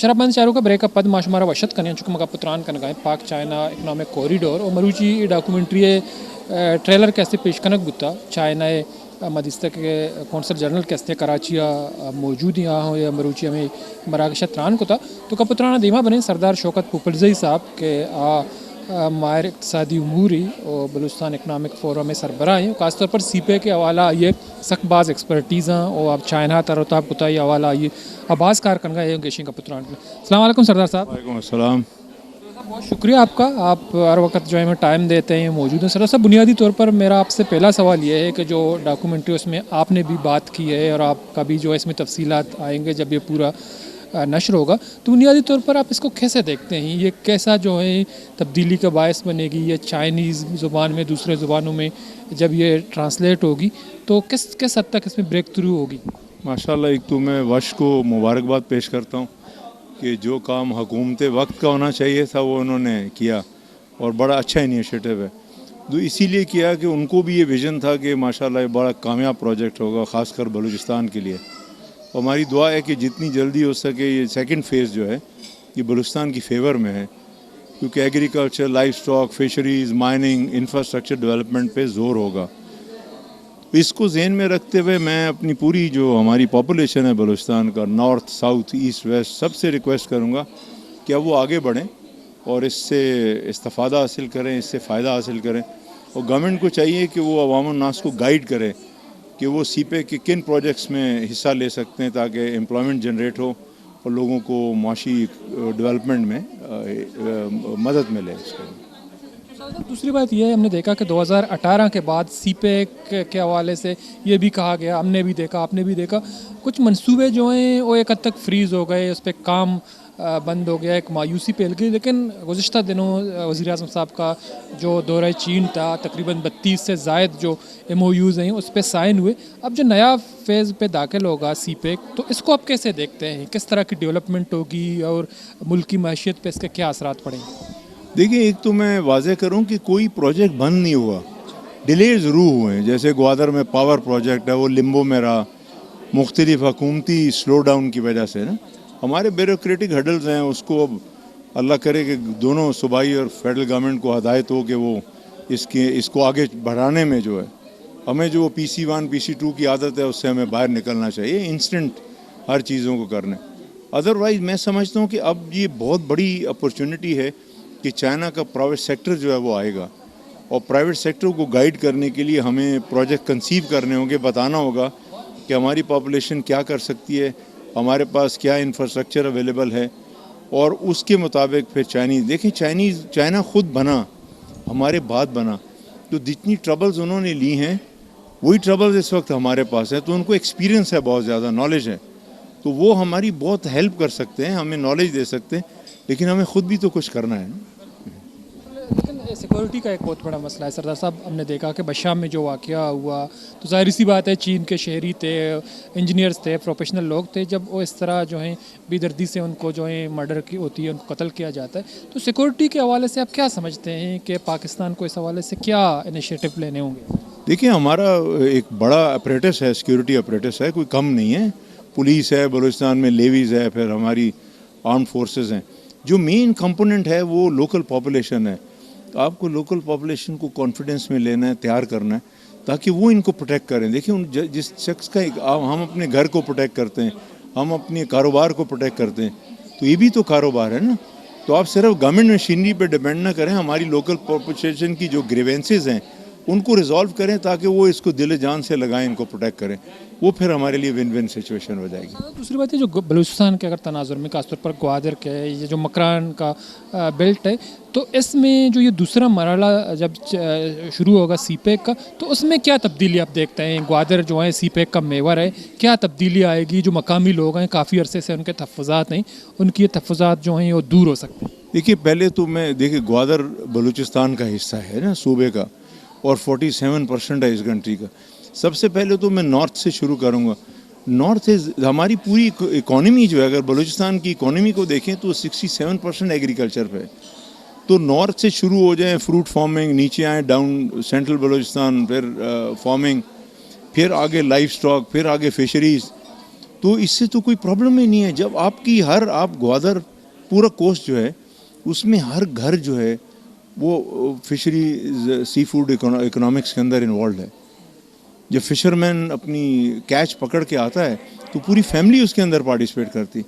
شراب بند چاروکا بریک ءَ پد ما شمارا وش اتک کنیں، چونکہ ما گپ ءُ تران کنگا ایں پاک چائنا اکنامک کوریڈور ءُ مروچی اے ڈاکومنٹری ءِ، اے، ٹریلر کہ استے پیش کنگ بوتا، چائنا ءِ، اے، ما دیستہ کہ کونسل جنرل کہ استے کراچی ءَ، اے، موجود ایں، آہاں اے مروچی ہمے مراگش ءَ تران کتا۔ تو گپ ءُ تران ءَ دیما بریں سردار شوکت پوپلزئی صاحب کہ آ، اے، ماہر اقتصادی امور ایں ءُ بلوچستان اکنامک فورم ءِ سربراہ ایں، خاص طور پر سی پیک ءِ حوالہ آئی ءِ سک باز ایکسپرٹیز آں ءُ آ چائنا ءَ تر ءُ تاب کتا، اے حوالہ آئی ءَ آ باز کار کنگا ایں، گیشیں گپ ءُ تران کنیں۔ السلام علیکم سردار صاحب۔ وعلیکم السلام۔ بہت شکریہ آپ کا، آپ ہر وقت جو ہے ہمیں ٹائم دیتے ہیں، موجود ہیں۔ سردار صاحب، بنیادی طور پر میرا آپ سے پہلا سوال یہ ہے کہ جو ڈاکومنٹری اس میں آپ نے بھی بات کی ہے اور آپ کا بھی جو ہے اس میں تفصیلات آئیں گے جب یہ پورا، آ، نشر ہوگا، تو بنیادی طور پر آپ اس کو کیسے دیکھتے ہیں؟ یہ کیسا جو ہے تبدیلی کا باعث بنے گی؟ یہ چائنیز زبان میں، دوسرے زبانوں میں جب یہ ٹرانسلیٹ ہوگی تو کس، کس حد تک اس میں بریک تھرو ہوگی؟ ماشاءاللہ، ایک تو میں وش کو مبارکباد پیش کرتا ہوں کہ جو کام حکومت وقت کا ہونا چاہیے تھا، وہ انہوں نے کیا اور بڑا اچھا انیشیٹو ہے۔ تو اسی لیے کیا کہ ان کو بھی یہ ویژن تھا کہ ماشاءاللہ یہ بڑا کامیاب پروجیکٹ ہوگا، خاص کر بلوچستان کے لیے۔ تو ہماری دعا ہے کہ جتنی جلدی ہو سکے یہ سیکنڈ فیز جو ہے، یہ بلوچستان کی فیور میں ہے، کیونکہ agriculture, live stock, fisheries, mining, infrastructure development پہ زور ہوگا۔ اس کو ذہن میں رکھتے ہوئے میں اپنی پوری جو ہماری پاپولیشن ہے بلوچستان کا، نارتھ، ساؤتھ، ایسٹ، ویسٹ، سب سے ریکویسٹ کروں گا کہ اب وہ آگے بڑھیں اور اس سے استفادہ حاصل کریں، اس سے فائدہ حاصل کریں۔ اور گورنمنٹ کو چاہیے کہ وہ عوام الناس کو گائیڈ کرے کہ وہ سی پیک کے کن پروجیکٹس میں حصہ لے سکتے ہیں تاکہ ایمپلائمنٹ جنریٹ ہو اور لوگوں کو معاشی، آ، ڈیولپمنٹ میں، آ، آ، مدد ملے اس کے۔ دوسری بات یہ ہے، ہم نے دیکھا کہ دو ہزار اٹھارہ کے بعد سی پیک کے حوالے سے یہ بھی کہا گیا، ہم نے بھی دیکھا، آپ نے بھی دیکھا، کچھ منصوبے جو ہیں وہ ایک حد تک فریز ہو گئے، اس پہ کام، آ، بند ہو گیا، ایک مایوسی پھیل گئی۔ لیکن گزشتہ دنوں، آ، وزیر اعظم صاحب کا جو دورہ چین تھا، تقریباً بتیس سے زائد جو ایم او یوز ہیں اس پہ سائن ہوئے۔ اب جو نیا فیز پہ داخل ہوگا سی پیک، تو اس کو آپ کیسے دیکھتے ہیں؟ کس طرح کی ڈیولپمنٹ ہوگی اور ملک کی معیشت پہ اس کے کیا اثرات پڑیں گے؟ دیکھیں، ایک تو میں واضح کروں کہ کوئی پروجیکٹ بند نہیں ہوا، ڈیلے ضرور ہوئے ہیں۔ جیسے گوادر میں پاور پروجیکٹ ہے، وہ لمبو میں رہا، مختلف حکومتی سلو ڈاؤن کی وجہ سے نا۔ ہمارے بیوروکریٹک ہرڈلز ہیں، اس کو اب اللہ کرے کہ دونوں صوبائی اور فیڈرل گورنمنٹ کو ہدایت ہو کہ وہ اس کے، اس کو آگے بڑھانے میں جو ہے، ہمیں جو پی سی ون، پی سی ٹو کی عادت ہے، اس سے ہمیں باہر نکلنا چاہیے، انسٹنٹ ہر چیزوں کو کرنے۔ ادروائز میں سمجھتا ہوں کہ اب یہ بہت بڑی اپرچونٹی ہے کہ چائنا کا پرائیویٹ سیکٹر جو ہے وہ آئے گا، اور پرائیویٹ سیکٹر کو گائیڈ کرنے کے لیے ہمیں پروجیکٹ کنسیو کرنے ہوں گے، بتانا ہوگا کہ ہماری پاپولیشن کیا کر سکتی ہے، ہمارے پاس کیا انفراسٹرکچر اویلیبل ہے، اور اس کے مطابق پھر چائنیز، دیکھیں، چائنیز، چائنا خود بنا، ہمارے بعد بنا، تو جتنی ٹربلز انہوں نے لی ہیں، وہی ٹربلز اس وقت ہمارے پاس ہیں، تو ان کو ایکسپیرینس ہے، بہت زیادہ نالج ہے، تو وہ ہماری بہت ہیلپ کر سکتے ہیں، ہمیں نالج دے سکتے ہیں، لیکن ہمیں خود بھی تو کچھ کرنا ہے نا۔ لیکن سیکورٹی کا ایک بہت بڑا مسئلہ ہے سردار صاحب، ہم نے دیکھا کہ بشام میں جو واقعہ ہوا تو ظاہر سی بات ہے، چین کے شہری تھے، انجینئرز تھے، پروفیشنل لوگ تھے، جب وہ اس طرح جو ہیں بے دردی سے ان کو جو ہے مرڈر کی ہوتی ہے، ان کو قتل کیا جاتا ہے، تو سیکورٹی کے حوالے سے آپ کیا سمجھتے ہیں کہ پاکستان کو اس حوالے سے کیا انیشیٹو لینے ہوں گے؟ دیکھیں، ہمارا ایک بڑا اپریٹس ہے، سیکورٹی اپریٹس ہے، کوئی کم نہیں ہے۔ پولیس ہے بلوچستان میں، لیویز ہے، پھر ہماری آرمڈ فورسز ہیں۔ جو مین کمپوننٹ ہے وہ لوکل پاپولیشن ہے۔ تو آپ کو لوکل پاپولیشن کو کانفیڈنس میں لینا ہے، تیار کرنا ہے، تاکہ وہ ان کو پروٹیکٹ کریں۔ دیکھیں، ان ج-، جس شخص کا ایک، آ-، ہم اپنے گھر کو پروٹیکٹ کرتے ہیں، ہم اپنے کاروبار کو پروٹیکٹ کرتے ہیں، تو یہ بھی تو کاروبار ہے نا۔ تو آپ صرف گورنمنٹ مشینری پہ ڈیپینڈ نہ کریں، ہماری لوکل پاپولیشن کی جو گریونسز ہیں ان کو ریزالو کریں، تاکہ وہ اس کو دل جان سے لگائیں، ان کو پروٹیکٹ کریں، وہ پھر ہمارے لیے ون ون سچویشن ہو جائے گی۔ دوسری بات ہے، جو گ-، بلوچستان کے اگر تناظر میں خاص طور پر گوادر کے، یہ جو مکران کا، آ، بیلٹ ہے، تو اس میں جو یہ دوسرا مرحلہ جب چ-، شروع ہوگا سی پیک کا، تو اس میں کیا تبدیلی آپ دیکھتے ہیں؟ گوادر جو ہے سی پیک کا محور ہے، کیا تبدیلی آئے گی؟ جو مقامی لوگ ہیں، کافی عرصے سے ان کے تحفظات ہیں، ان کی یہ تحفظات جو ہیں وہ دور ہو سکتے ہیں۔ دیکھیے، پہلے تو میں، دیکھیے، گوادر بلوچستان کا حصہ ہے نا، صوبے کا، اور فورٹی سیون پرسینٹ ہے اس کنٹری کا۔ سب سے پہلے تو میں نارتھ سے شروع کروں گا۔ نارتھ از، ہماری پوری اکو-، اکانومی جو ہے، اگر بلوچستان کی اکانومی کو دیکھیں تو سکسٹی سیون پرسینٹ ایگریکلچر پہ ہے۔ تو نارتھ سے شروع ہو جائیں، فروٹ فارمنگ، نیچے آئیں ڈاؤن سینٹرل بلوچستان، پھر، آ، فارمنگ، پھر آگے لائیو اسٹاک، پھر آگے فشریز۔ تو اس سے تو کوئی پرابلم ہی نہیں ہے۔ جب آپ کی ہر، آپ گوادر، پورا کوسٹ جو ہے، اس میں ہر گھر جو ہے، وہ فشری، سی فوڈ اکنامکس کے اندر انوالوڈ ہے۔ جب فشرمین اپنی کیچ پکڑ کے آتا ہے، تو پوری فیملی اس کے اندر پارٹیسپیٹ کرتی۔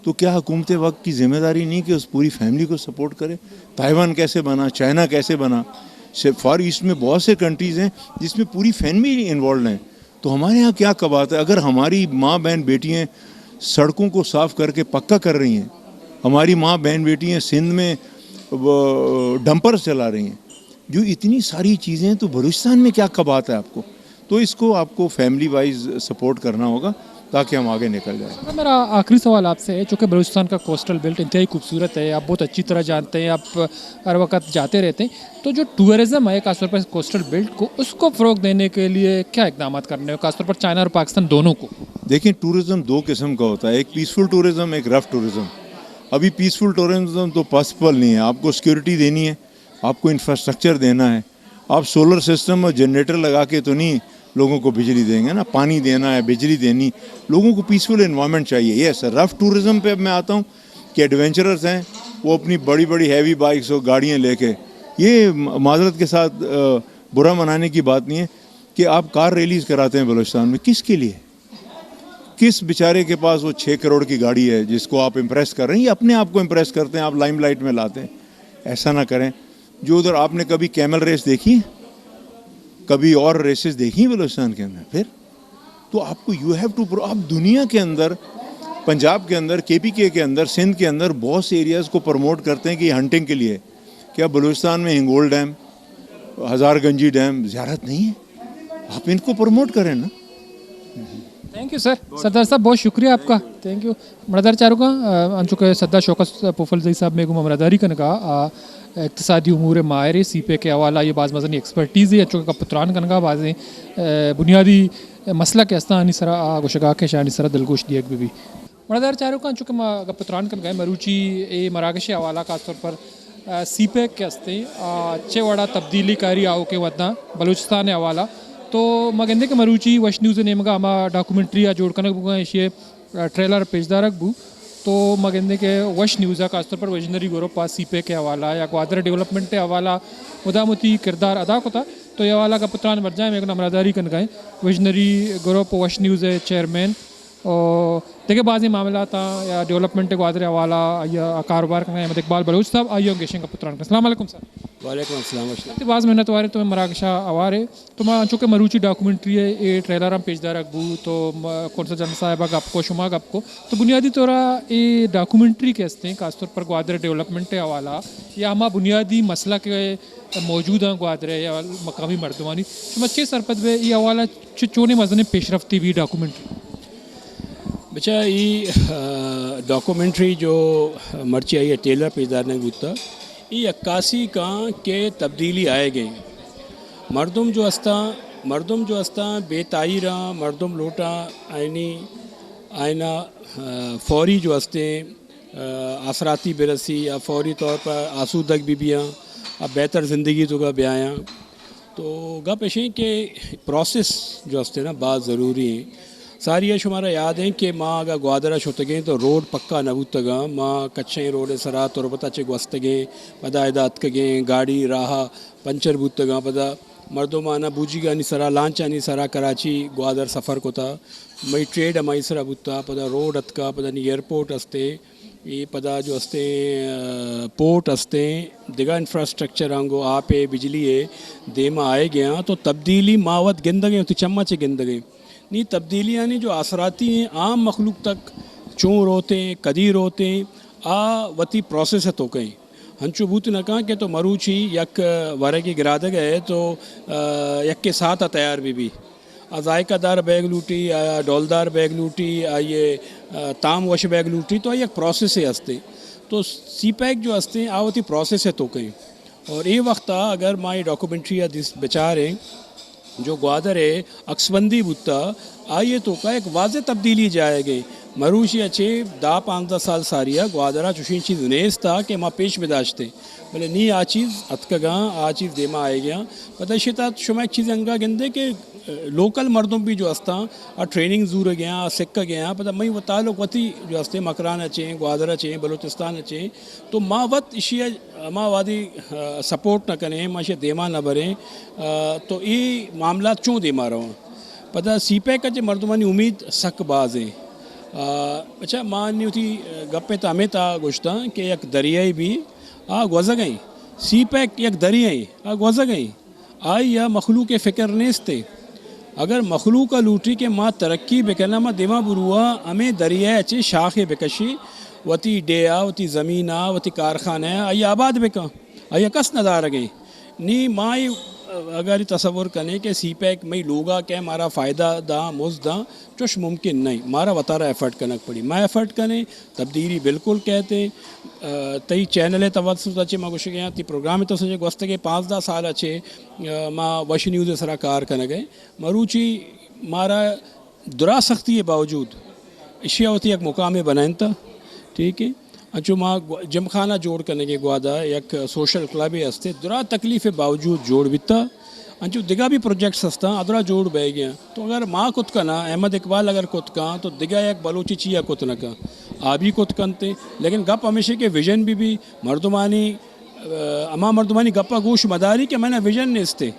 تو کیا حکومت وقت کی ذمہ داری نہیں کہ اس پوری فیملی کو سپورٹ کرے؟ تائیوان کیسے بنا، چائنا کیسے بنا؟ فار ایسٹ میں بہت سے کنٹریز ہیں جس میں پوری فیملی انوالوڈ ہیں۔ تو ہمارے یہاں کیا کبات ہے؟ اگر ہماری ماں بہن بیٹی ہیں سڑکوں کو صاف کر کے پکا کر رہی ہیں، ہماری ماں بہن بیٹی ہیں سندھ میں وہ ڈمپرز چلا رہی ہیں، جو اتنی ساری چیزیں ہیں، تو بلوچستان میں کیا کبات ہے آپ کو؟ تو اس کو آپ کو فیملی وائز سپورٹ کرنا ہوگا تاکہ ہم آگے نکل جائیں۔ سر، میرا آخری سوال آپ سے ہے، چونکہ بلوچستان کا کوسٹل بیلٹ انتہائی خوبصورت ہے، آپ بہت اچھی طرح جانتے ہیں، آپ ہر وقت جاتے رہتے ہیں، تو جو ٹورازم ہے خاص طور پر کوسٹل بیلٹ کو، اس کو فروغ دینے کے لیے کیا اقدامات کرنے ہیں، خاص طور پر چائنا اور پاکستان دونوں کو؟ دیکھیں، ٹورازم دو قسم کا ہوتا ہے، ایک پیسفل ٹورازم، ایک رف ٹورازم۔ ابھی پیسفل ٹورازم تو پاسبل نہیں ہے، آپ کو سیکیورٹی دینی ہے، آپ کو انفراسٹرکچر دینا ہے، آپ سولر سسٹم اور جنریٹر لگا کے تو نہیں لوگوں کو بجلی دیں گے نا، پانی دینا ہے، بجلی دینی، لوگوں کو پیسفل انوائرمنٹ چاہیے۔ یس، رف ٹورازم پہ اب میں آتا ہوں کہ ایڈونچررز ہیں، وہ اپنی بڑی بڑی ہیوی بائکس اور گاڑیاں لے کے، یہ معذرت کے ساتھ، آ، برا منانے کی بات نہیں ہے کہ آپ کار ریلیز کراتے ہیں بلوچستان میں، کس کے لیے؟ کس بیچارے کے پاس وہ چھ کروڑ کی گاڑی ہے جس کو آپ امپریس کر رہے ہیں؟ یہ اپنے آپ کو امپریس کرتے ہیں، آپ لائم لائٹ میں لاتے ہیں۔ ایسا نہ کریں۔ جو ادھر آپ نے کبھی کیمل ریس دیکھی ہے؟ کبھی اور ریسز دیکھی ہیں بلوچستان کے اندر؟ پھر تو آپ کو، یو ہیو ٹو، آپ دنیا کے اندر، پنجاب کے اندر، کے پی کے کے اندر، سندھ کے اندر بہت سے ایریاز کو پروموٹ کرتے ہیں کہ یہ ہنٹنگ کے لیے۔ کیا بلوچستان میں ہنگول ڈیم، ہزار گنجی ڈیم زیارت نہیں ہے؟ آپ ان کو پروموٹ کریں نا۔ Thank you sir. سردار صاحب، بہت شکریہ آپ کا۔ Thank you. مڑدار چاروکاں، آ، انچو کہ سردار شوکت پوفلزئی صاحب میں گوں ہمراہداری کنگا، آ، اقتصادی امور ماہر، سی پیک کے حوالہ یہ باز مزنی ایکسپرٹیز ہے، انچو کہ گپ تران کنگا بازیں، آ، بنیادی مسئلہ کہ استانی سرا آ گوشگا کہ شانی سرا دلگوش دیگ بی بی۔ مڑدار چاروکاں، چونکہ ما گپ تران کنگا ایں، مروچی اے مراگش حوالہ خاص طور پر، آ، سی پیک کہ استیں، آ، چے وڑا تبدیلی کاری آؤکیں وھداں بلوچستان حوالہ۔ تو ما گندے کہ مروچی وش نیوز نیمگا ہما ڈاکومنٹری آ جوڑ کنگ بوگا، ایشی، آ، ٹریلر پیش دارگ بو۔ تو ما گندے کہ وش نیوز آ خاص طور پر ویژنری گروپ آ سی پیک کے حوالہ یا گوادر ڈیولپمنٹ حوالہ مدام وتی کردار ادا کتا۔ تو یہ حوالہ گپ تران برجائیں، میں گوں ہمراہداری کنگا ایں ویژنری گروپ وش نیوز چیئرمین و دگہ بازیں معاملاتاں یا ڈیولپمنٹ گوادر حوالہ یا کاروبار کنگا احمد اقبال بلوچ صاحب، آئی ہم گیشیں گپ تران کن۔ السلام علیکم سر۔ وعلیکم السلام، وش۔ تے باز منت واریں تو مراگشا اوارے۔ تو ما انچو کہ مروچی ڈاکومنٹری اے ٹریلر ہم پیش دارگ بو، تو ما کونسل جنرل صاحبا گپ کو، شما گپ کو۔ تو بنیادی طورا اے ڈاکومنٹری کہ استیں خاص طور پر گوادر ڈیولپمنٹ حوالہ یا ہما بنیادی مسئلہ کہ موجود ہیں گوادر یا مقامی مردمانی، شما چے سرپد بے، اے حوالہ چ-، چونیں مزنیں پیشرفتی بی ڈاکومنٹری؟ بچا، ای، آ، ڈاکومنٹری جو مرچی آئی ٹیلر پیش دارنگ بوتا، ای عکاسی کاں کہ تبدیلی آئے گئے۔ مردم جو استاں، مردم جو استاں بے تاہیراں، مردم لوٹاں آئینی، آئینا، آ، فوری جو استیں، آ، آسراتی برسی یا فوری طور پر آسودگ بی بیاں، اب بہتر زندگی تو کا بیایاں۔ تو گپ اشیں کہ پروسیس جو ہستے نا باز ضروری ہیں۔ ساری شمارا یاد ہیں کہ ما اگا گوادر شتگیں تو روڈ پکا نہ بوتگاں، ما کچیں روڈ سرا تربت چے گوستگیں، پدا ادا اتکگیں، گاڑی راہ پنچر بوتگاں، پدا مردمانا بوجیگانی سرا، لانچانی سرا کراچی گوادر سفر کتا، مئی ٹریڈ ہمائی سرا بوتا، پدا روڈ اتکا، پدا نی ایئرپورٹ ہستے، اے پدا جو استیں، آ، پورٹ استیں، دگہ انفراسٹرکچر آنگو آپ ء بجلی ء دیما آئے گیاں تو تبدیلی ما وت گندگیں، وتی چماں چہ گندگیں۔ نی تبدیلیانی جو آسراتی ہیں عام مخلوق تک چون روتیں، کدی روتیں، آ وتی پروسیس ء توکیں۔ ہنچو بوت نہ کاں کہ تو مروچی یک ورگے گرادگ ء تو، آ، یکے ساعت ء تیار بہ بی۔ آ ذائقہ دار بیگ لوٹی، آ ڈولدار بیگ لوٹی، آئی ء، آ، تام وش بیگ لوٹی، تو آئی یک پروسیسے ہستے۔ تو سی پیک جو ہستے، آ وتی پروسیس ء توکیں۔ اور اے وقت ء اگر ما اے ڈاکومنٹری ء دیست بچاریں، جو گوادر ء عکس بندی بوتا، آئی ء توکا یک واضح تبدیلی جائے گئے۔ مروشی ء چہ دہ پانزدہ سال ساری ء گوادر ء چوشیں چیز نیست ء کہ ما پیش بداشتیں۔ بلے نی آ چیز اتکگاں، آ چیز دیما آئیگیاں۔ پدا ایشی تحت شما یک چیز انگا گندے کہ، اه، لوکل مردم بھی جو استاں، آ ٹریننگ زورگیاں، آ سکگیاں، پدا مئی و تعلق وتی جو استیں مکران ء چیں، گوادر ء چیں، بلوچستان ء چیں، تو ما وت ایشی ء ہما وادی، اه، سپورٹ نہ کنیں، ما ایشی ء دیما نہ بریں، اه، تو اے معاملات چون دیما رواں؟ پدا سی پیک ء چہ مردمانی امید سک باز ایں۔ اه، اچھا، ما نی وتی گپیں تہ ہمے تہا گوشتاں کہ یک دریائے بھی آ گوزگ ایں، سی پیک یک دریائے آ گوزگ ایں، آئی ء مخلوق ء فکر نیست۔ اگر مخلوق ء لوٹی کہ ما ترقی بکناں، ما دیما برواں، ہمے دریائے ء چہ شاخے بکشی، وتی ڈیہہ ء، وتی زمین ء، وتی کارخانہ ء آئی آباد بکن، آئی ء کس نہ دارگ ایں۔ نی ما اے اگر تصور کنیں کہ سی پیک مئی لوگا کہ مارا فائدہ داں، مزد داں، چوش ممکن نہ ایں۔ مارا وتارا ایفرٹ کنگ پڑی۔ ما ایفرٹ کنیں، تبدیلی بالکل کئیت۔ اه، تئی چینل ء توسط ء چہ ما گوشگ ء آں، تئی پروگرام ء توسط ء چہ گوستگیں پانزدہ سال ء چہ، اه، ما وش نیوز ء سرا کار کنگ ء ایں۔ مروچی مارا درا سختی ء باوجود ایشی ء وتی یک مقامے بنائینتا، ٹھیک ہے۔ انچو ما گو-، جم خانہ جوڑ کنگ ء گوادا یک سوشل کلبے ہستے، درا تکلیف ء باوجود جوڑ بیتا۔ انچو دگہ بھی پروجیکٹس ہستاں، ادرا جوڑ بئیگیاں۔ تو اگر ما کت کناں، احمد اقبال اگر کت کاں، تو دگہ یک بلوچے چیا کت نہ کاں؟ آ بھی کت کنتے۔ لیکن گپ ہمیشہ کہ ویژن بھی بھی مردمانی، اه، ہما مردمانی گپا گوش مداری کہ منا ویژن نیستے۔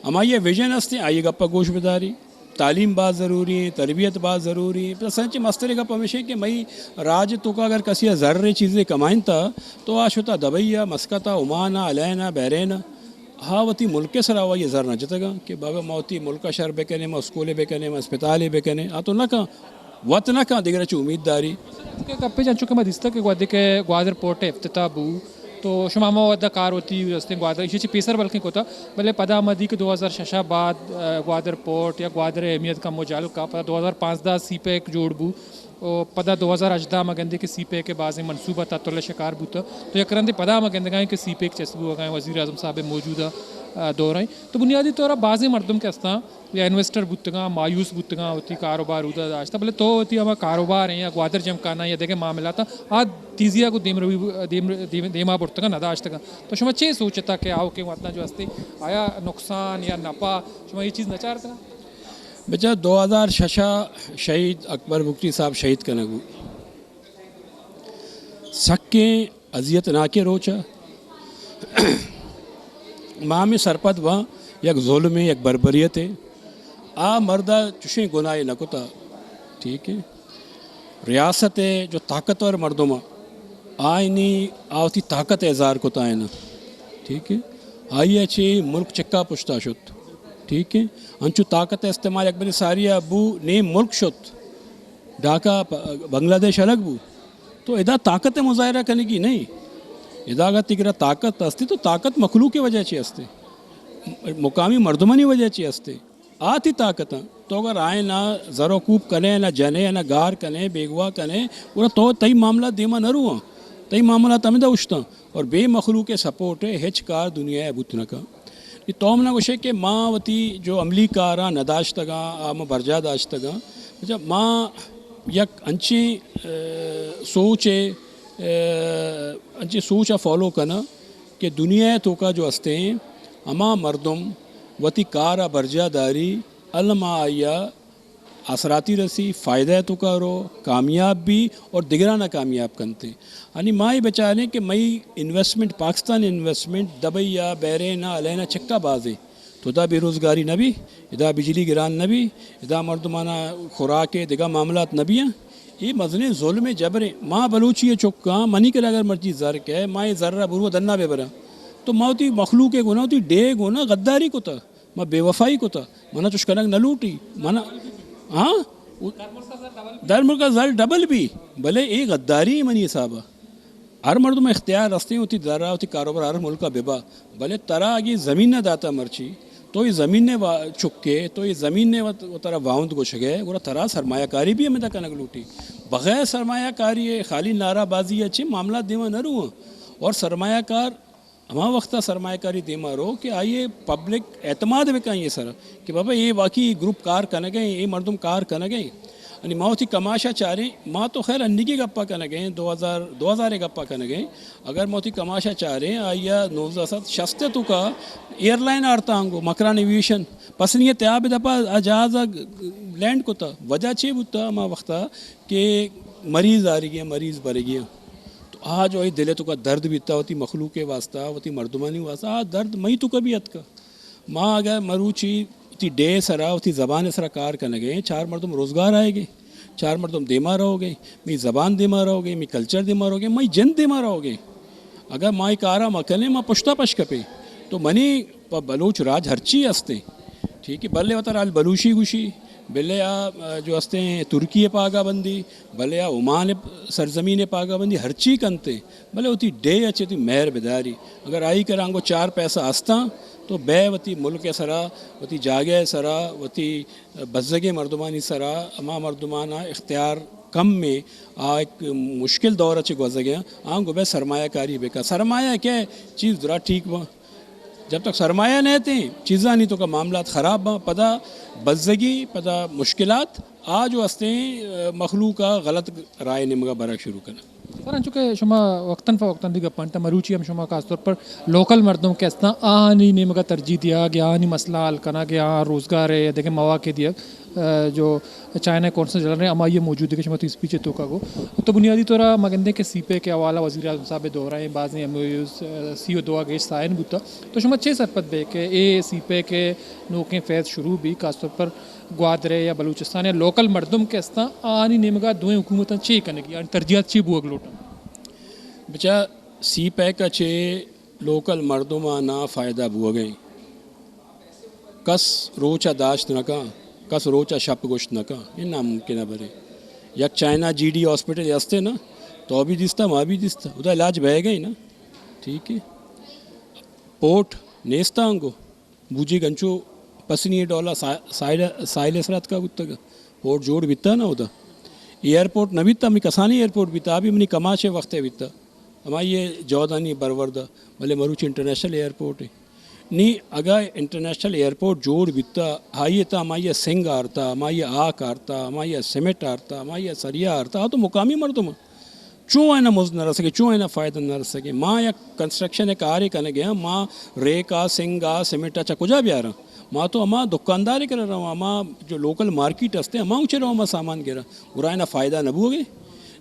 ہمائی ویژن ہستے، آئی گپا گوش بداری۔ تعلیم باز ضروری ایں، تربیت باز ضروری ایں۔ پدا سنچ مستریں گپ ہمیش ایں کہ مئی راج توکا اگر کسی ء زر ء چیزے کمائینتا، تو آ شتا دبئی ء، مسقط ء، عمان ء، الین ء، بحرین ء، ہا وتی ملک ء سرا آئی ء زر نہ جتگاں کہ بابا ما وتی ملک ء شر بکنیں، ما اسکولے بکنیں، ما اسپتالے بکنیں، آ تو نہ کن، وت نہ کن، دگرا چہ امید داری۔ کہ گپے جنچو کہ ما دیستا کہ گوادر کہ گوادر پورٹ ء افتتاح بو، تو شما ہما وھد ء کار وتی استیں گوادر، ایشی چہ پیسر بلکیں کتا، بلے پدا ما دی کہ دو ہزار شش ء بعد، ء، گوادر پورٹ یا گوادر ء اہمیت کمو جہل کا، پدا دو ہزار پانزدہ سی پیک جوڑ بو، و پدا دو ہزار ہژدہ ما گندے کہ سی پیک ء بازیں منصوبہ تعطل ء شکار بوتا، تو یک رندے پدا ما گندگائیں کہ سی پیک چست بوگائیں وزیر اعظم صاحب ء موجودہ، ء، دور ء۔ تو بنیادی طور ء بازیں مردم کہ استاں، یا انویسٹر بوتگاں، مایوس بوتگاں، وتی کاروبار اودا داشتہ، بلے تو وتی ہما کاروبار ہیں یا گوادر جمکاناں یا دگہ معاملات آ تیزی ء گوں دیم روی، دیم، دیم، دیما برتگاں، نہ داشتگاں۔ تو شما چے سوچتا کہ آؤکیں وطن جو ہستے، آیا نقصان یا نفع، شما یہ چیز نہ چارتگاں؟ بچا، دو ہزار شش ء شہید اکبر بگٹی صاحب شہید کنگ بو۔ سکیں اذیت ناکیں روچ ء ما ہمے سرپد باں، یک ظلمے، یک بربریتے۔ آ مرد ء چشیں گناہے نہ کتا، ٹھیک ہے۔ ریاست ء جو طاقتور مردم ء آئینی آ وتی طاقت ء اظہار کتا آئینا، ٹھیک ہے۔ آئی ء چہ ملک چکا پشتا شت، ٹھیک ہے۔ انچو طاقت ء استعمال یک بری ساری ء بو، نیم ملک شت، ڈھاکہ، پ-، بنگلہ دیش الگ بو۔ تو ادا طاقت ء مظاہرہ کنگی نہیں۔ ادا اگر تئی کرا طاقت ہستی تو طاقت مخلوق ء وجہ چی ہستی؟ مقامی مردمانی وجہ چی ہستی؟ آ تئی طاقت ہیں۔ تو اگر آئے نہ زر و کوب کنے، نہ جنے، نہ گار کنے، بیگواہ کنے، گڑا تو تئی معاملات دیما نہ رواں۔ تئی معاملات ہمدا اشتاں اور بے مخلوق ء سپورٹ ء ہچ کار دنیا ء بوت نہ کن۔ نی تو منا گوشے کہ ما وتی جو عملی کاراں نہ داشتگاں، آ ما برجاہ داشتگاں۔ اچھا، ما یک انچیں، اه، سوچ ء، اه، انچیں سوچ ء فالو کناں کہ دنیا ء توکا جو ہستیں ہما مردم وتی کار ء برجاہ داری، الما آئی ء آسراتی رسی، فائدہ ء توکا رو، کامیاب بی اور دگران ء کامیاب کنتے۔ یعنی ما اے بچاریں کہ مئی انویسٹمنٹ، پاکستان انویسٹمنٹ دبئی ء، بحرین ء، الین ء چکا بازیں۔ تو ادا بے روزگاری نہ بی، ادا بجلی گران نہ بی، ادا مردمانا خوراک ء دگہ معاملات نہ بیاں۔ اے مزنیں ظلم ء جبریں۔ ما بلوچی ء چکاں، منی کرا اگر مرچی زر کئے، ما اے زر ء برو دنا بہ براں۔ تو ما وتی مخلوق ء گونا، وتی ڈیھ ء گونا غداری کتہ۔ ما بے وفائی کتہ، منا چش کنگ نہ لوٹی۔ منا، ہاں؟ در ملک ء زر ڈبل بی، بلے اے غداری منی حساب ء۔ ہر مردم ء اختیار ہستیں وتی زر ء وتی کاروبار ہر ملک ء ببا، بلے ترا اگے زمین نہ داتا مرچی، تو اے زمین ء وا-، چکے، تو اے زمین ء وت-، وترا واہند گوشگ ء، گڑا ترا سرمایہ کاری بھی ہمدا کنگ لوٹی۔ بغیر سرمایہ کاری ء خالی نعرہ بازی ء چہ معاملات دیما نہ رواں۔ اور سرمایہ کار ہما وخت ء سرمایہ کاری دیما رو کہ آئی ء پبلک اعتماد بکن آئی ء سر کہ بابا اے واقعی گروپ کار کنگ ء، اے مردم کار کنگ ء۔ یعنی ما وتی کماش ءَ چاریں، ما تو خیر انیگی گپ ءَ کنگ ءَ ایں، دو ہزار، دو ہزار ءِ گپ ءَ کنگ ءَ ایں۔ اگر ما وتی کماش ءَ چاریں، آئی ءَ نوزدہ سد شست ءِ توکا ایئر لائن آرتا انگو، مکران ایویشن، پسنی ءِ تیاب ءِ دپا آ جہاز ءَ لینڈ کتا۔ وجہ چے بوتا ہما وقتا؟ کہ مریض آرگی ایں، مریض برگی ایں۔ تو آ جو اے دل ءِ توکا درد بیتا وتی مخلوق ءِ واسطہ، وتی مردمانی واسطہ، آ درد مئی توکا بھی اتکا۔ ما اگر مروچی وتی ڈیھ ءِ سرا، وتی زبان ءِ سرا کار کنگ ءَ ایں، چار مردم روزگار آئیگ ءَ، چار مردم دیما روگ ءَ، مئی زبان دیما روگ ءَ، مئی کلچر دیما روگ ءَ، مئی جند دیما روگ ءَ۔ اگر ما اے کارا مکنیں، ما پشتا پش کپیں۔ تو منی پہ بلوچ راج ہرچی ہستیں، ٹھیک ہے، بلے وتارا البلوشی گوشی، بلے آ، آ، جو ہستیں ترکی ءِ پاگا بندی، بلے آ عمان ءِ سرزمین ءِ پاگا بندی، ہرچی کنتے، بلے وتی ڈیھ ءَ چہ وتی مہر بداری۔ اگر آئی کرا انگو چار پیسہ ہستاں، تو بئے وتی ملک ءِ سرا، وتی جاگہ ءِ سرا، وتی بزگیں مردمانی سرا، ہما مردمانا اختیار کم ایں، آ یک مشکل دور ءَ چہ گوزگ ءَ آں، آنگو بئے سرمایہ کاری بکا۔ سرمایہ کہ چیز درا ٹھیک باں۔ جب تک سرمایہ نہ اتیں، چیزانی توکا معاملات خراب باں، پدا بزگی، پدا مشکلات، آ جو ہستیں، مخلوق ءَ غلط راہ ءِ نیمگا برگ شروع کناں۔ سر، انچو کہ شما وقتاً فوقتاً دی گپاں، تا مروچی ہم شما خاص طور پر لوکل مردم کہ ہستاں، آہانی نیمگا ترجیح دیگ یا آہانی مسئلہ حل کنگ یا آہاں روزگار ءِ یا دگہ مواقع دیگ، آ، جو چائنا کونسل جلن رہے، ہمائی موجود ہے کہ شما تو اسپیچ توکا گو۔ تو بنیادی طور ما گندیں کہ سی پیک ءِ حوالہ وزیر اعظم صاحب ءِ دورہ ءَ بازیں ایم او یوز، آ، سی و دو ءَ گیش سائن بوتا۔ تو شما چے سرپد بے کہ اے سی پیک ءِ نوکیں فیز شروع بی، خاص طور پر گوادر ءِ یا بلوچستان ءِ لوکل مردم کہ استاں، آہانی نیمگا دوئیں حکومتاں چے کنگی، آہانی ترجیحات چے بوگ لوٹاں؟ بچا، سی پیک ءَ چے لوکل مردمانا فائدہ بوگ ءَ ایں۔ کس روچ ءَ داشت نہ کن، کس روچ ءَ شپ گوشت نہ کن، اے ناممکن ءَ برے۔ یک چائنا جی ڈی ہاسپٹل ہستے نا، تو بھی دیستا، ما بھی دیستا، ادا علاج بئیگ ءَ ایں نا، ٹھیک ہے۔ پورٹ نیستا انگو، بوجیگ انچو پسنی ءِ ڈولا سا-، ساحل، ساحل ءِ سرا اتکا بوتگ۔ پورٹ جوڑ بیتا نا ادا۔ ایئرپورٹ نہ بیتا، ہمے کسانی ایئرپورٹ بیتا، آ بھی منی کماش ءِ وقت ءَ بیتا۔ ہمائی ءِ جہدانی برورد ءَ، بلے مروچی انٹرنیشنل ایئرپورٹ ہے۔ نی اگاں انٹرنیشنل ایئرپورٹ جوڑ بیتا، آئی ءِ تہا ہمائی ءَ سنگ آرتا، ہمائی ءَ آک آرتا، ہمائی ءَ سیمنٹ آرتا، ہمائی ءَ سریا آرتا، آ تو مقامی مردم ءَ۔ چون آئینا مزد نہ رسگے، چون آئینا فائدہ نہ رسگے؟ ما یک کنسٹرکشن ءِ کارے کنگے آں، ما ریک ءَ، سنگ ءَ، سیمنٹ ءَ چہ کجا بیاراں؟ ما تو ہما دکاندارے کرا رواں، ہما جو لوکل مارکیٹ ہستے، ہما اونچے رواں، ہما سامان گراں، گڑا آئینا فائدہ نہ بوگے؟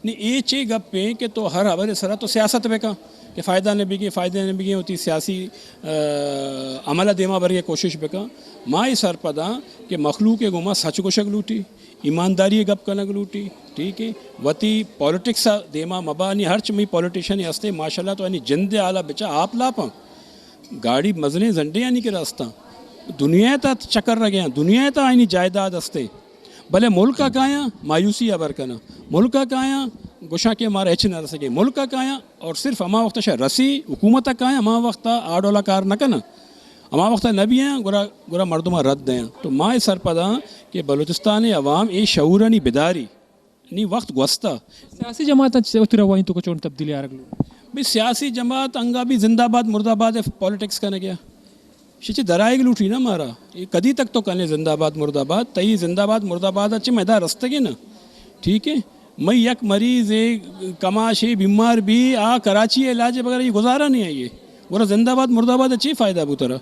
نی اے چے گپے کہ تو ہر ہبرے سرا تو سیاست بکن کہ فائدہ نہ بگے، فائدہ نہ بگے، وتی سیاسی، آ، عمل ءَ دیما برگے کوشش بکن۔ ما اے سرپداں کہ مخلوق ءِ گوما سچ گوشگ لوٹی۔ ایمانداری ءِ گپ کنگ لوٹی، ٹھیک ہے، وتی پالیٹکس ءَ دیما مبا۔ نی ہرچ مئی پالیٹیشن ہستے، ماشاءاللہ تو آنی جند ءِ حالا بچا، آپ لاپاں، گاڑی مزنیں زنڈے آنی کرا ہستاں، دنیا ءِ تہا چکر رگیاں، دنیا ءِ تہا آنی جائیداد ہستے، بلے ملک ءَ کایاں مایوسی ہبر کناں، ملک ءَ کایاں گوشاں کہ مارا ہچ نہ رسگے، ملک ءَ کایاں اور صرف ہما وقت شہ رسی حکومت ءَ کایاں، ہما وقت آ ڈولا کار نہ کناں۔ ہما وخت ءَ نہ بیاں، گڑا، گڑا مردماں رد دیاں۔ تو ما اے سرپداں کہ بلوچستان ءِ عوام اے شعورانی بداری، نی وخت گوستہ۔ سیاسی جماعتاں چ-، وتی روانی توکا چون تبدیلی آرگ لوٹ؟ بھئی، سیاسی جماعت انگا بھی زندہ باد مردہ باد ءِ پالیٹکس کنگ ءَ۔ شچ درائگ لوٹی نا مارا۔ اے کدی تک تو کنے زندہ باد مردہ باد؟ تئی زندہ باد مردہ باد ءَ چہ مئے ادا رستگے نا۔ ٹھیک ہے؟ مئی یک مریضے، کماشے بیمار بی، آ کراچی ءَ علاج ءِ بغیر اے گزارہ نہیں آئی ہے۔ گڑا زندہ باد مردہ باد ءَ چی فائدہ بو ترا؟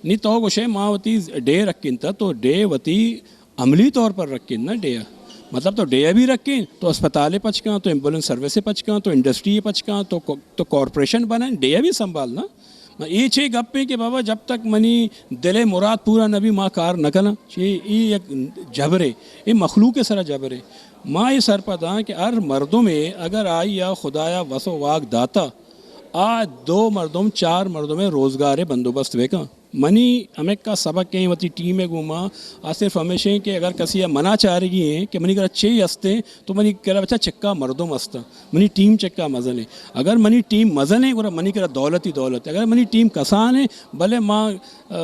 نی تو گوشے ما وتی ڈیھ رکھیں تا، تو ڈیھ وتی عملی طور پر رکھیں نا ڈیھ ءَ۔ مطلب تو ڈیھ ءَ بھی رکھیں، تو اسپتال ءَ پچ کن، تو ایمبولینس سروس ءَ پچ کن، تو انڈسٹری ءَ پچ کن، تو کو-، تو کارپوریشن بنائیں، ڈیھ ءَ بھی سنبھال نا۔ ما اے چے گپے کہ بابا جب تک منی دل ءِ مراد پورا نہ بی ما کار نہ کناں۔ چے اے یک جبرے، اے مخلوق ءِ سرا جبرے۔ ما اے سرپداں کہ ہر مردمے اگر آئی ءَ خدایا وس و واک داتا، آ دو مردم، چار مردم ءِ روزگار ءِ بندوبست بکن۔ منی ہمکا سبق ایں وتی ٹیم ءِ گوما، آ صرف ہمیشیں کہ اگر کسی ءَ منا چارگی ایں کہ منی کرا چے ہستیں، تو منی کرا بچا چکا مردم ہستاں، منی ٹیم چکا مزن ایں۔ اگر منی ٹیم مزن ایں، گڑا منی کرا دولت ہی دولت۔ اگر منی ٹیم کسان ایں، بلے ما، آ،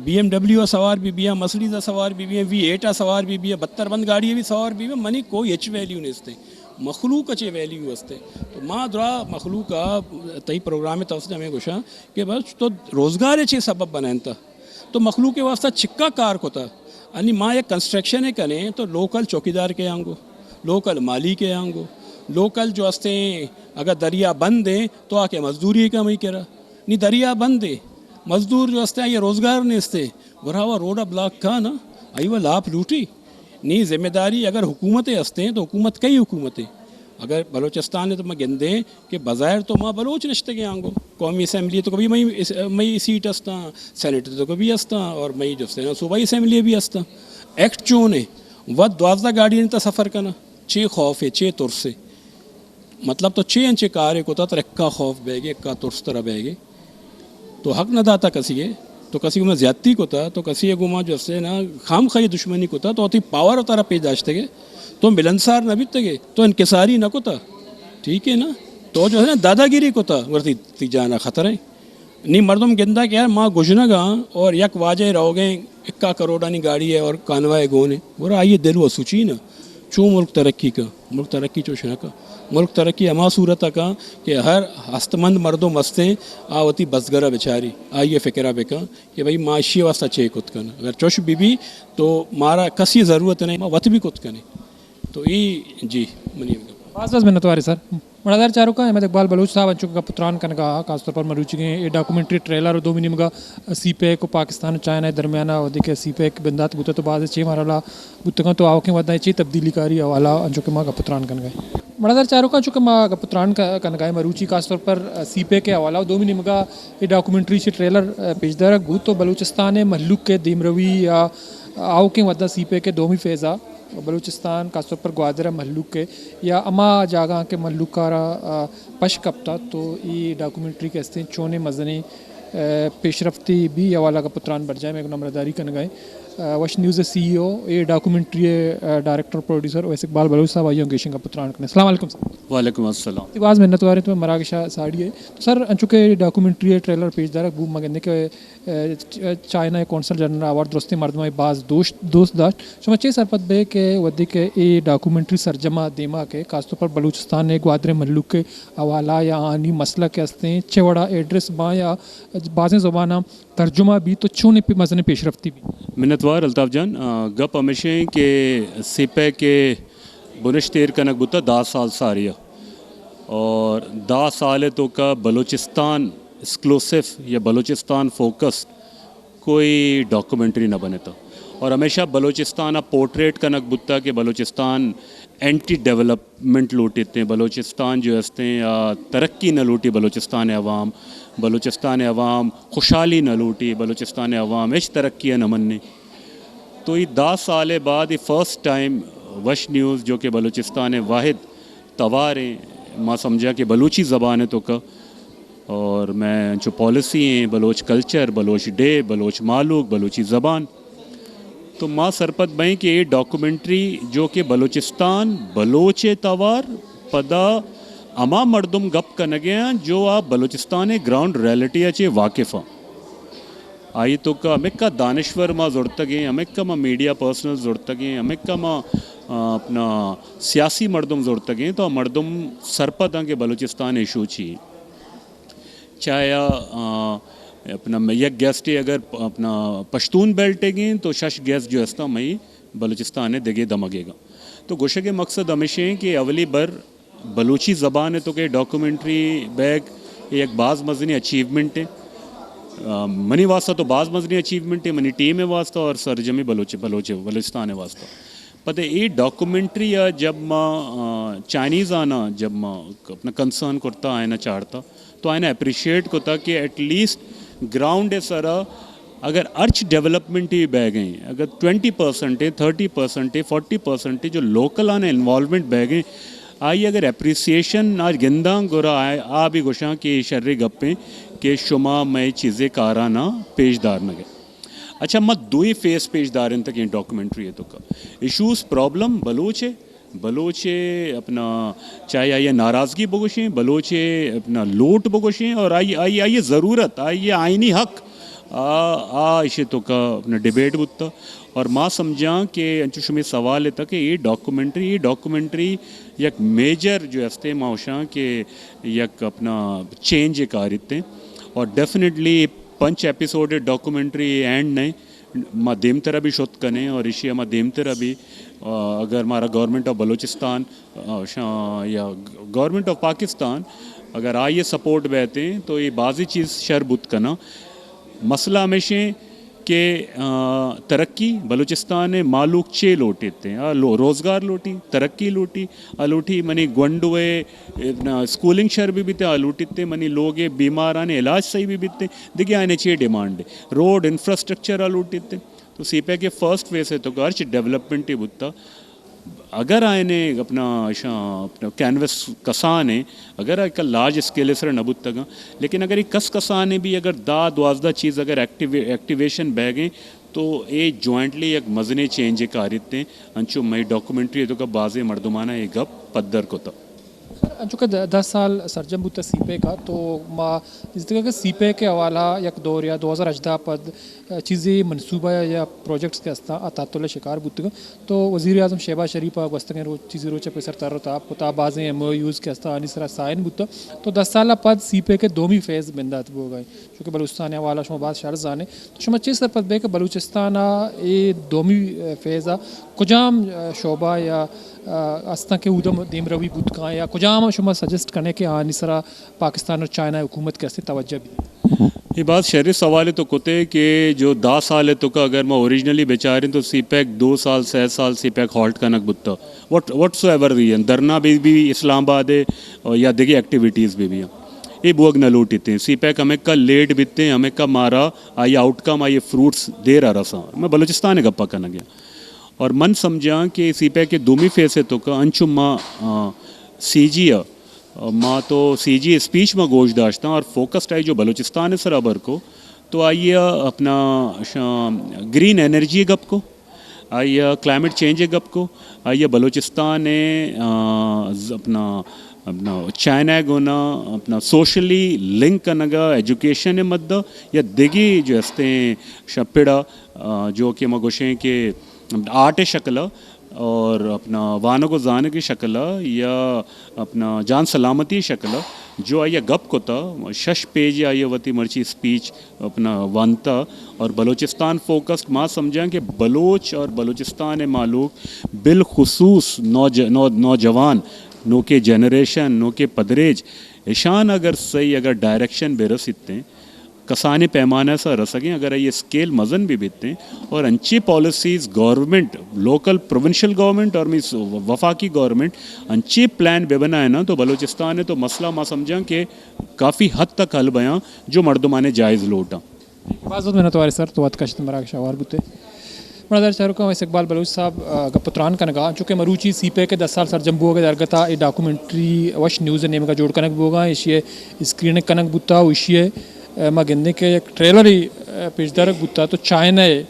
بی ایم ڈبلیو ءَ سوار بی بیاں، مرسڈیز ءَ سوار بی بیاں، وی ایٹ ءَ سوار بی بیاں، بہتر بند گاڑی ءَ بھی سوار بی بیاں، منی کوئی ہچ ویلیو نیست ایں۔ مخلوق ءَ چے ویلیو ہست ایں؟ تو ما درا مخلوق ءَ تئی پروگرام ءِ توسط ءَ ہمے گوشاں کہ بس تو روزگار ءِ چے سبب بنائینتا، تو مخلوق ءِ واسطہ چکا کار کتا، یعنی ما یک کنسٹرکشن کنیں تو لوکل چوکیدار کے آنگو، لوکل مالی کے آنگو، لوکل جو ہستے ہیں، اگر دریا بند ہیں تو آ کے مزدوری کا مئی کرا۔ نی دریا بند ہے، مزدور جو ہستے ہیں یہ روزگار نہیں ہستے، گڑا وہ روڈ بلاک کا نا، آئی وہ لاپ لوٹی۔ نی ذمہ داری اگر حکومت ہستے ہیں تو حکومت کئی حکومت ہے؟ اگر بلوچستان ہے تو میں گندیں کہ بظاہر تو ما بلوچ نشتگیں آنگو۔ قومی اسمبلی تو کبھی مئی اس-، مئی سیٹ ہستاں، سینیٹ تو کبھی ہستاں، اور مئی جو ہے نا صوبائی اسمبلی بھی ہستاں۔ ایکٹ چون ہے؟ وت دوازدہ گاڑی تا سفر کنا۔ چے خوف ہے، چے ترس ہے؟ مطلب تو چے انچے کارے کتا تر اکا خوف بیگے، اکا ترس ترا بیگے؟ تو حق نہ داتا کسی ہے، تو کسی کو میں زیادتی کتا، تو کسی کو میں جو ہے نا خام خواہی دشمنی کتا، تو تی پاور ترا پیش داشتگے، تو ملنسار نہ بیتگے، تو انکساری نہ کتا۔ ٹھیک ہے نا؟ تو جو ہے نا داداگیری کتا، ورتی تی جانا خطر ہے۔ نی مردم گندا کہ یار ما گژنگ آں اور یک واجہ روگیں اکا کروڑانی گاڑی ہے اور کانوائے گون ہے۔ گڑا آئیے دل و سوچی نا، چون ملک ترقی کا؟ ملک ترقی چوش نہ کا۔ ملک ترقی ہما صورت کا کہ ہر ہستمند مردم ہستیں، آ وتی بزگر بچاری، آئیے فکرہ بکن کہ بھئی ما اشی واسطہ چے کت کن۔ اگر چوش بی بی تو مارا کسی ضرورت نہیں، ما وت بھی کت کنے۔ تو ای جی منی گپ۔ باز باز منتوار سر۔ مڑادار چاروکاں، احمد اقبال بلوچ صاحب انچو کہ گپ و تران کنگا، خاص طور پر مروچیگیں اے ڈاکومنٹری ٹریلر و دومی نیمگا سی پیک و پاکستان و چائنا درمیانا وھدے کہ سی پیک بندات بوتا تو باز چے مرحلہ بوتگاں تو آوکیں وھداں چے تبدیلی کاری حوالہ انچو کہ ما گپ و تران کنگا۔ مڑادار چاروکاں، انچو کہ ما گپ و تران ک-، کنگا مروچی خاص طور پر سی پیک حوالہ و دومی نیمگا اے ڈاکومنٹری چہ ٹریلر پیش دارگ بوت تو بلوچستان مہلوک کے دیمروی یا آوکیں وھداں سی پیک دومی فیزا بلوچستان، خاص طور پر گوادر ء مھلوک ء یا ہما جاگہاں کہ مھلوک ء را، آ، پش کپتگ تو اے ڈاکومنٹری کہ استیں چونیں مزنیں، آ، پیشرفتے بی حوالہ ء گپ ء تران برجاہ ء مئے گوں ہمراہداری کنگ ء انت۔ آ، وش نیوز ء سی ای او، اے ڈاکومنٹری ء، آ، ڈائریکٹر پروڈیوسر اویس اقبال بلوچ صاحب آئی ء گیشیں گپ ء تران کنیں۔ السلام علیکم سر۔ وعلیکم السلام۔ باز منت وار انت مئے مراگش ء ساڑی ء۔ تو سر، انچو کہ ڈاکومنٹری ء ٹریلر پیش دارگ بو، ما گندیں کہ چ-، چائنا ء کونسل جنرل آوار درستیں مردماں باز دوست، دوست داشت۔ شما چے سرپد بئے کہ وھدے کہ اے ڈاکومنٹری سرجم ء دیما کہ خاص طور پر بلوچستان ء گوادر ء مھلوک ء حوالہ یا آنی مسئلہ کہ استیں چہ وڑا ایڈریس باں یا بازیں زباناں ترجمہ بیت تو چونیں پہ-، مزنیں پیشرفتی بیت؟ منتوار الطاف جان، آ، گپ ہمیش ایں کہ سی پیک ء بنشت ایر کنگ بوتگ دہ سال ساری ء اور دہ سال ء توکا بلوچستان ایکسکلوسیو یا بلوچستان فوکسڈ کوئی ڈاکومنٹری نہ بنتا اور ہمیشہ بلوچستان ء پورٹریٹ کنگ بوتا کہ بلوچستان اینٹی ڈیولپمنٹ لوٹیت ہیں، بلوچستان جو ہستیں آ ترقی نہ لوٹی، بلوچستان عوام، بلوچستان عوام خوشحالی نہ لوٹی، بلوچستان عوام ہچ ترقی ء نہ منی۔ تو اے دہ سال ء بعد اے فرسٹ ٹائم وش نیوز جو کہ بلوچستان ء واحد تواریں، ما سمجھا کہ بلوچی زبان ء توکا اور مئے انچو پالیسی ایں، بلوچ کلچر، بلوچ ڈے، بلوچ مھلوک، بلوچی زبان۔ تو ما سرپد بئیں کہ اے ڈاکومنٹری جو کہ بلوچستان، بلوچ ء توار، پدا ہما مردم گپ کنگ ء آں جو آ بلوچستان ء گراؤنڈ ریئلٹی ء چہ واقف آں۔ آئی توکا ہمکا دانشور ما زرتگیں، ہمکا ما میڈیا پرسنل زرتگیں، ہمکا ما، آ، اپنا سیاسی مردم زرتگیں، تو آ مردم سرپد آں کہ بلوچستان ایشو چی۔ چاہے آ، آ، اپنا یک گیسٹے اگر پ-، اپنا پشتون بیلٹ گیں تو شش گیسٹ جو ہستاں مئی بلوچستان ء دگے دمگے گاں۔ تو گوشگ ء مقصد ہمیش ایں کہ اولی بر بلوچی زبان ء توکا ڈاکومنٹری بیگ یک باز مزنی اچیومنٹ ہے۔ آ، منی واسطہ تو باز مزنی اچیومنٹ ہے، منی ٹیم ء واسطہ اور سرجمی بلوچ، بلوچ، بلوچستان ء واسطہ۔ پدا اے ڈاکومنٹری ء جب ما، آ، چائنیز آنا جب ما اپنا کنسرن کرتا، آئینا چارتا، تو آئینا اپریشیٹ کتا کہ ایٹ لیسٹ گراؤنڈ ء سرا اگر ہرچ ڈیولپمنٹ ہی بہ گئیں، اگر ٹوئنٹی پرسنٹ ہے، تھرٹی پرسنٹ ہے، فورٹی پرسنٹ ہے، جو لوکل آنا انوالومنٹ بہ گئیں، آئی اگر اپریسیشن آ گنداں گڑا آ، آ بھی گوشاں کہ اے شریں گپیں کہ شما مئے چیزے کارانا پیش دارنگ ء۔ اچھا، ما دوئیں فیس پیش دارینتگیں ڈاکومنٹری ء توکا۔ ایشوز پرابلم بلوچ ء، بلوچ ء اپنا چاہے آئی ء ناراضگی بگوشیں، بلوچ ء اپنا لوٹ بگوشیں اور آئی، آئی، آئی ء ضرورت، آئی ء آئینی حق، آ، آ ایشی توکا اپنا ڈیبیٹ بوتا اور ما سمجھاں کہ انچو شمے سوال ء تک اے ڈاکومنٹری، اے ڈاکومنٹری یک میجر جو ہستے ما ہوشاں کہ یک اپنا چینج کاریت ہیں اور ڈیفینیٹلی پنچ ایپیسوڈ ڈاکومنٹری اینڈ نہیں، ما دیمترا بھی شت کنیں اور ایشی ءَ ما دیمترا بھی، آ، اگر مارا گورنمنٹ آف بلوچستان، آ، شا-، یا گورنمنٹ آف پاکستان اگر آئی ءِ سپورٹ بیتیں تو یہ بازی چیز شر بوت کناں۔ مسئلہ ہمیشیں کہ، آ، ترقی بلوچستان ءِ مالوک چے لوٹیت ایں؟ آ لو-، روزگار لوٹی، ترقی لوٹی، آ لوٹی منی گونڈو ءِ، اے، نا، اسکولنگ شر بھی بیت، آ لوٹیت ایں منی لوگ ءِ بیماران ءِ علاج صحیح بھی بیت، دگہ آئین ءِ چے ڈیمانڈ؟ روڈ انفراسٹرکچر آ لوٹیت ایں۔ تو سی پیک ءِ فرسٹ فیز ءِ توکا ہرچ ڈیولپمنٹ بوتا، اگر آئین ءَ اپنا، اشاں اپنا کینوس کسان ایں، اگر ایک لارج اسکیل ءِ سرا نہ بوتگاں، لیکن اگر ایک کس کسان ایں بھی اگر دہ دوازدہ چیز اگر ایکٹیوی-، ایکٹیویشن بیگ ایں تو اے جوائنٹلی یک مزنیں چینج ءِ کاریت ایں۔ انچو مئے ڈاکومنٹری ءِ توکا بازیں مردماناں اے گپ پدر کتا۔ انچو کہ دہ، دہ سال سرجم بوتا سی پیک ءَ، تو ما دیستگا کہ سی پیک ءِ حوالہ یک دور یا دو ہزار ہژدہ پد چیزے منصوبہ یا پروجیکٹس کہ ہستاں، آ تعطل ءِ شکار بوتگاں۔ تو وزیر اعظم شہباز شریف ءَ گوستگیں روچ، چیزے روچ ءَ پیسر تر و تاب کتا، بازیں ایم او یوز کہ ہستاں، آنی سرا سائن بوتا۔ تو دہ سال ءَ پد سی پیک ءِ دومی فیز بندات بوگا ایں، چونکہ بلوچستان ءِ حوالہ شما باز شر زانے۔ تو شما چے سرپد بے کہ بلوچستان ءَ اے دومی فیز ءَ کجام شعبہ یا، آ، ہستاں کہ اود ءَ دیمروی بوت کاں، یا کجام شما سجیسٹ کنے کہ آنی سرا پاکستان اور چائنا حکومت کہ ہستیں توجہ بھی؟ یہ باز شریں سوالے تو کتے کہ جو دہ سال ءِ توکا اگر ما اوریجنلی بچاریں تو سی پیک دو سال، سہ سال سی پیک ہالٹ کنگ بوتا۔ What, whatsoever reason, dharna بھی، بھی اسلام آباد ءَ یا دگہ ایکٹیویٹیز بھی، بھی اے بوگ نہ لوٹیت ایں۔ سی پیک ہمیں کا لیٹ بیت ایں، ہمیں کا مارا آئی آؤٹ کم، آئی فروٹس دیر ءَ رساں۔ میں بلوچستان ءِ گپا کنگ ءَ آں۔ اور من سمجھاں کہ سی پیک ءِ دومی فیز ءِ توکا انچو ما، آ، سی جی ءَ، ما تو سی جی اسپیچ ما گوش داشتاں اور فوکسڈ آئی جو بلوچستان ءِ سرا بر کو، تو آئی ءَ اپنا شا-، گرین انرجی ءِ گپ کو، آئی ءَ کلائمیٹ چینج ءِ گپ کو، آئی ءَ بلوچستان ءِ، آ، ز-، اپنا، اپنا چائنا ءِ گونا اپنا سوشلی لنک کنگا، ایجوکیشن ءِ مدہ یا دگہ جو ہستیں شا-، پڑا، آ، جو کہ ما گوشیں کہ آرٹ ءِ شکل ءَ اور اپنا وانگ و زانگ ءِ شکل ءَ یا اپنا جان سلامتی ءِ شکل ءَ جو آئی ءَ گپ کتا، شش پیج آئی ءَ وتی مرچی اسپیچ اپنا وانتا اور بلوچستان فوکسڈ۔ ما سمجھاں کہ بلوچ اور بلوچستان ءِ مالوک بالخصوص نوج-، نو-، نوجوان، نوکے جنریشن، نوکے پدریچ، اشان اگر صحیح اگر ڈائریکشن بہ رسیت ایں، کسانیں پیمانہ ءَ سا رسگیں، اگر آئی اسکیل مزن بھی بیت ایں اور انچیں policies government, local provincial government اور میس وفاقی گورنمنٹ انچیں پلان بہ بنائیناں تو بلوچستان ءِ تو مسئلہ ما سمجھاں کہ کافی حد تک حل بیاں جو مردمانے جائز لوٹاں۔ باز باز منت وارے سر، تو وت کشت مراگ شاوار بوتے۔ مڑدار چاروکاں، استقبال بلوچ صاحب، آ، گپ و تران کنگا، چونکہ مروچی سی پیک ءِ دہ سال سرجم بوگ ءِ درگت ءَ اے ڈاکومنٹری وش نیوز ءِ نیمگا جوڑ کنگ بوگا، ایشی ءِ اسکریننگ کنگ بوتا و ایشی ءِ، آ، ما گندیں کہ یک ٹریلرے، آ، پیش دارگ بوتا، تو چائنا ءِ،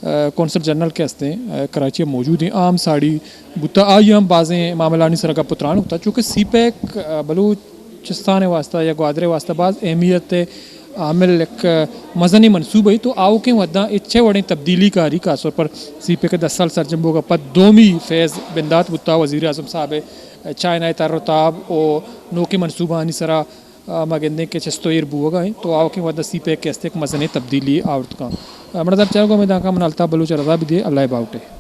آ، قونصل جنرل کہ ہستیں، آ، کراچی ءَ موجود ایں، عام ساڑی بوتا، آئی ہم بازیں معاملانی سرا گپ و تران کتا، چونکہ سی پیک، آ، بلوچ بلوچستان ءِ واستہ یا گوادر ءِ واستہ باز اہمیت ءِ حامل یک مزنیں منصوبہ ءِ، تو آؤکیں وھداں اے چہ وڑیں تبدیلی کاری، خاص طور پر سی پیک ءِ دہ سال سرجم بوگ ءَ پد دومی فیز بندات بوتا، وزیر اعظم صاحب ءِ چائنا ءِ تر و تاب و نوکیں منصوبہانی سرا، آ، ما گندیں کہ چست و ایر بوگ ءَ ایں، تو آؤکیں وھد ءَ سی پیک ءِ است یک مزنیں تبدیلی آورت کن۔ آ، مڑدار چاروکاں، ہمے دانکاں من الطاف بلوچ ءَ رضا بدے، اللہ ءِ باہوٹ ءَ۔